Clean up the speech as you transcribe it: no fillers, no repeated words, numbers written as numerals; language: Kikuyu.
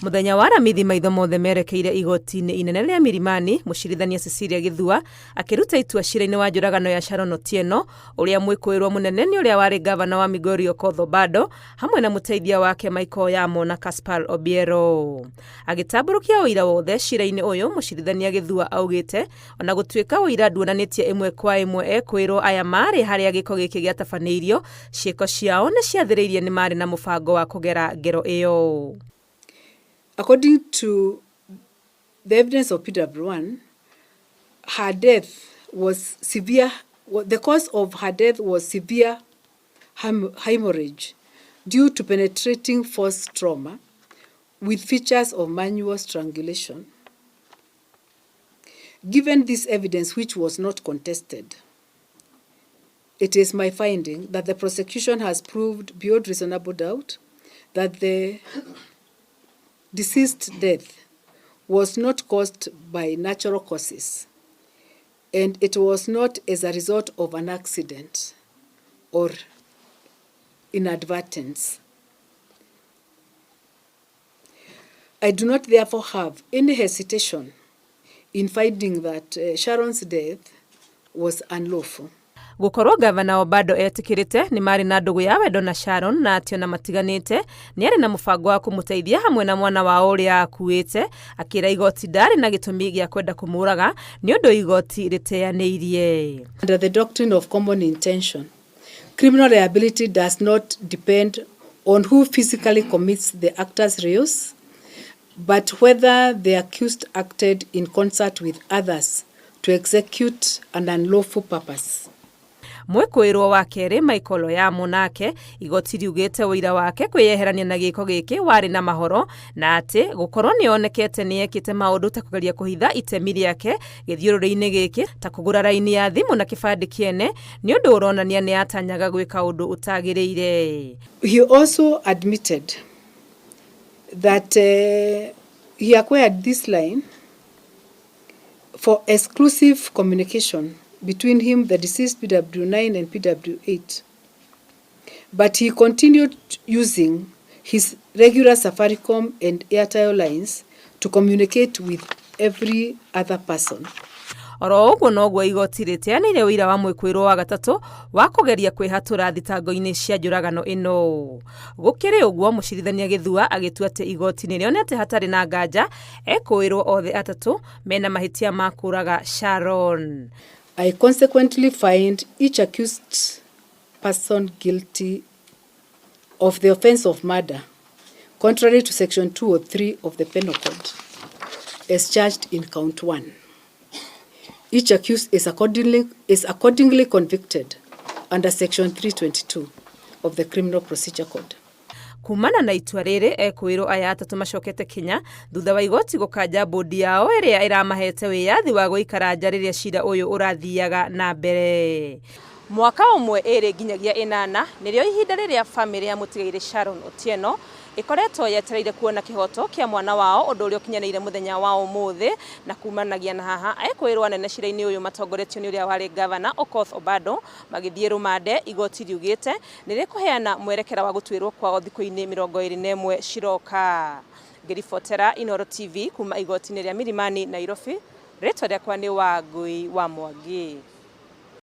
Mũthenya wa Aramithi maitho mothe merekeire igoti-inĩ inene rĩa Milimani, mũcirithania Cecilia Gĩthua akĩruta itua cira-inĩ wa njũragano ya Sharon Otieno, ũrĩa mwĩkũĩrwo mũnene nĩ ũrĩa warĩ ngavana wa Migori Okoth Obado hamwe na mũteithia wake Michael Oyamo na Caspar Obiero. Agĩtambũrũkia ũira wothe cira-inĩ ũyũ, mũcirithania Gĩthua augĩte ona gũtuĩka ũira nduonanĩtie ĩmwe kwa ĩmwe ekũĩrwo aya marĩ harĩa gĩko gĩkĩ gĩatabanĩirio, ciĩko ciao nĩ ciathĩrĩirie nĩ marĩ na mũbango wa kũgera ngero ĩyo. According to the evidence of PW1, her death was severe, the cause of her death was severe hemorrhage due to penetrating force trauma with features of manual strangulation. Given this evidence, which was not contested, it is my finding that the prosecution has proved beyond reasonable doubt that the deceased death was not caused by natural causes, and it was not as a result of an accident or inadvertence. I do not therefore have any hesitation in finding that Sharon's death was unlawful. Gũkorwo ngavana Obado etĩkĩrĩte nĩ marĩ na ndũgũ ya wendo na Sharon na atĩ ona matiganĩte nĩ arĩ na mũbango wa kũmũteithia hamwe na mwana wao ũrĩa akuĩte, akĩra igoti ndarĩ na gĩtũmi gĩa kwenda kũmũraga nĩ ũndũ igoti rĩteanĩirie. Under the doctrine of common intention, criminal liability does not depend on who physically commits the actus reus, but whether the accused acted in concert with others to execute an unlawful purpose. Mwĩkũĩrwo wa kerĩ Michael Oyamo nake igoti riugĩte ũira wake kwĩyeherania na gĩko gĩkĩ warĩ na mahoro na atĩ gũkorwo nĩ onekete nĩ ekĩte maũndũ ta kũgeria kũhitha itemi rĩake gĩthiũrũrĩ-inĩ gĩkĩ ta kũgũra raini ya thimũ na kĩbandĩ kĩene nĩ ũndũ ũronania nĩ atanyaga gwĩka ũndũ ũtagĩrĩire. He also admitted that he acquired this line for exclusive communication between him, the deceased PW9 and PW8. But he continued using his regular Safaricom and Airtel lines to communicate with every other person. Oro ũguo noguo igoti rĩteanĩire ũira wa mwĩkũĩrwo wa gatatũ wa kũgeria kwĩhatũra thitango-inĩ cia njũragano ĩno. Gũkĩrĩ ũguo mũcirithania Gĩthua agĩtua atĩ igoti nĩrĩonete hatarĩ na nganja ekũĩrwo othe atatũ mena mahĩtia ma kũraga Sharon. I consequently find each accused person guilty of the offense of murder, contrary to section 203 of the Penal Code, as charged in count 1. Each accused is accordingly convicted under section 322 of the Criminal Procedure Code. Kumana na itua rĩrĩ ekũĩrwo aya atatũ macokete Kenya thutha wa igoti gũkanja bodi yao ĩrĩa ĩramahete wĩyathi wa gũikara nja rĩrĩa cira ũyũ ũrathiaga na mbere. Mwaka ũmwe ĩrĩ nginyagia ĩnana nĩrĩo ihinda rĩrĩa bamĩrĩ ya mũtigairĩ Sharon Otieno ĩkoretwo yetereire kuona kĩhoto kĩa mwana wao ũndũ ũrĩa ũkinyanĩire mũthenya wa ũmũthĩ na kumanagia na haha ekũĩrwo anene cira-inĩ ũyũ matongoretio nĩ ũrĩa warĩ gavana Okoth Obado magĩthiĩ rũmande igoti riugĩte nĩ rĩkũheana mwerekera wa gũtuĩrwo kwao thikũ-inĩ 21 ciroka. Ngĩribotera Inooro TV kuma igoti-inĩ rĩa Milimani Nairobi, rĩtwa rĩakwa nĩ Wangui wa Mwangi.